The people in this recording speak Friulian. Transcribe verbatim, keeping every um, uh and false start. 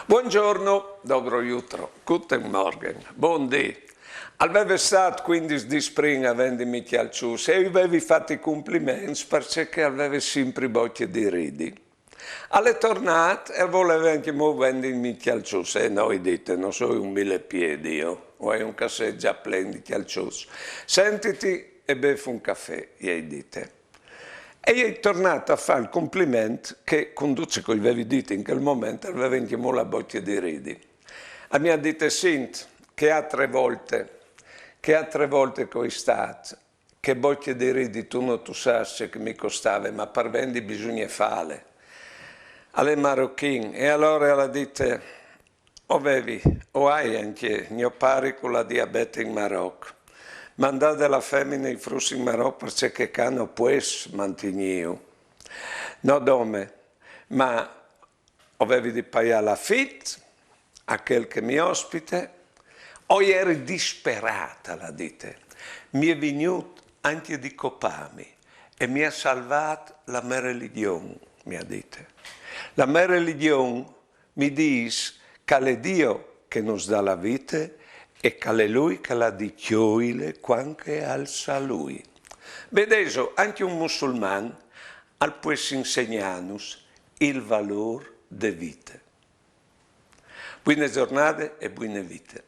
Buongiorno, dobro jutro, guten Morgen, bundì. Al veve stât cuindis dîs prin a vendi i miei cjalçuts e i vevi fat i compliments parcè che al veve simpri bocje di ridi. Al è tornât e al voleve ancjemò vendi i miei cjalçuts. E no, i ai dite, no soi un milepiedi jo, o ai un casset za plen di cjalçuts. Sentiti e bêf un cafè, i ai dite. E i ai tornât a fâ il compliment che, cun dut ce che i vevi dit in chel moment, al veve ancjemò la bocje di ridi. Al mi à dite: «Sint, chê altre volte, chê altre volte che o ai stât, chê bocje di ridi tu no tu sâs ce che mi costave, ma par vendi bisugne fâle.» Al è marochin, e alore al à dite: «O vevi, o ai ancje gno pari cu la diabete in Maroc. Mandade la femine e i fruts in Maroc parcè che ca no pues mantignîju.» «No dome, ma o vevi di paiâ l'afit a chel che mi ospite. O jeri disperât», al à dite. «Mi è vignût ancje di copâmi e mi à salvât la mê religjon», mi à dite. «La mê religjon mi dîs che al è Dio che nus dà la vite e che al è lui che al à di cjoile cuant che al sa lui.» Vedêso, ancje un musulman al pues insegnânus il valôr de vite. Buine zornade e buine vite.